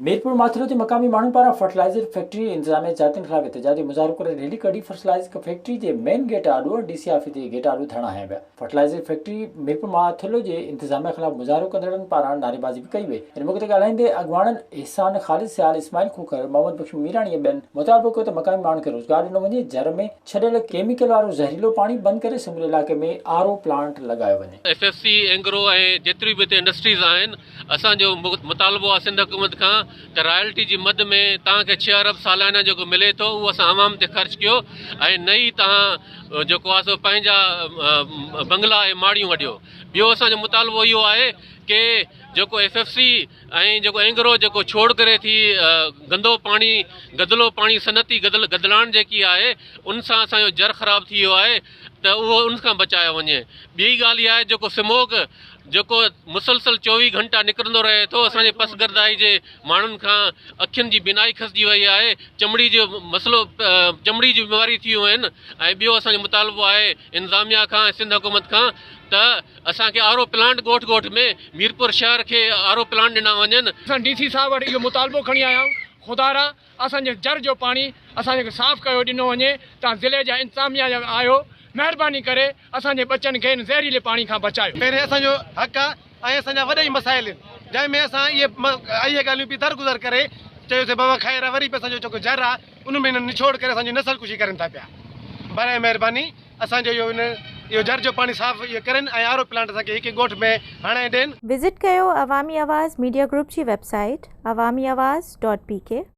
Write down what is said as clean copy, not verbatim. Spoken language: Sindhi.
ميرپور ماٿيلو جي مقامي ماڻهن پاران فرٽلائيزر فيڪٽري انتظاميه جاتين خلاف احتجاجي مظاهرو ڪري ريلي ڪڍي فرٽلائيزر فيڪٽري جي مين گيٽ آڏو ۽ ڊي سي آفيس جي گيٽ آڏو ڌرڻا هنيا ويا. فرٽلائيزر فيڪٽري ميرپور ماٿيلو جي انتظاميه خلاف مظاهرو ڪندڙن پاران نعريبازي به ڪئي وئي. ان موقعي تي ڳالهائيندي اڳواڻن احسان خالد سيال، اسماعيل کوکر، محمد بخش ميراڻي ۽ ٻين مطالبو ڪيو ته مقامي ماڻهن کي روزگار ڏنو وڃي، جر ۾ ڇڏيل ڪيميڪل وارو زهريلو پاڻي بند ڪري سموري علائقي ۾ آر او پلانٽ لڳايو وڃي. ايف ايف سي، اينگرو ۽ جيتريون به هتي انڊسٽريز آهن اسان جو مطالبو آهي سنڌ حڪومت کان ته رائلٽي جي مد ۾ توهان کي ڇهه ارب ساليانه جيڪو ملي ٿو اهو اسان عوام تي خرچ ڪيو ۽ نه ئي توهان جيڪو آهي سو پنهنجا بنگلا ۽ ماڙيون اڏيو ٻيو اسان جو مطالبو اهو آهي ڪي جيڪو ايف ايف سي ۽ جيڪو اينگرو جيڪو ڇوڙ ڪري ٿي گندو پاڻي گدلو پاڻي صنعتي گدل گدلاڻ جيڪي آهي ان سان اسان جو جر خراب ٿي ويو آهي ته اهو ان کان بچايو وڃي ٻي ڳالهه اها آهي جيڪو سموگ جيڪو مسلسل 24 گهنٽا نڪرندو رهي ٿو اسان جي پسگردائي جي ماڻهن کان اکين جي بينائي کسجي وئي آهي چمڙي جو مسئلو چمڙي جون بيماريون ٿي ويون آهن ۽ ٻيو اسان جو مطالبو آهي انتظاميا کان ۽ سنڌ حڪومت کان ته اسان کي آر او پلانٽ ڳوٺ ڳوٺ ۾ ميرپور شهر کي آر او پلانٽ ڏنا وڃن. اسان ڊي سي صاحب وٽ اهو مطالبو کڻي آيا آهيون خدارا اسان جي جر جو پاڻي اسان کي صاف ڪيو ڏنو وڃي تان ضلعي جا انتظاميا جا آهيو مهرباني ڪري اسان جي ٻچن کي ان زهريلي پاڻي کان بچايو. پهرين اسان جو حق آ ۽ اسان جا وڏا ئي مسائل آهن جنهن ۾ اسان اهي اهي ڳالهيون به درگذر ڪري چيوسي بابا خير آ وري به اسان جو جيڪو جر آ ان ۾ هنن نڇوڙ ڪري اسان جي نسل ڪشي ڪرين ٿا پيا براء مهرباني اسان جو اهو ان اهو جر جو پاڻي صاف اهو ڪرين ۽ آر او پلانٽ اسان کي هڪ هڪ ڳوٺ ۾ هڻائي ڏين. وزٽ ڪيو عوامي آواز ميڊيا گروپ جي web site Awami Awaz dot P K.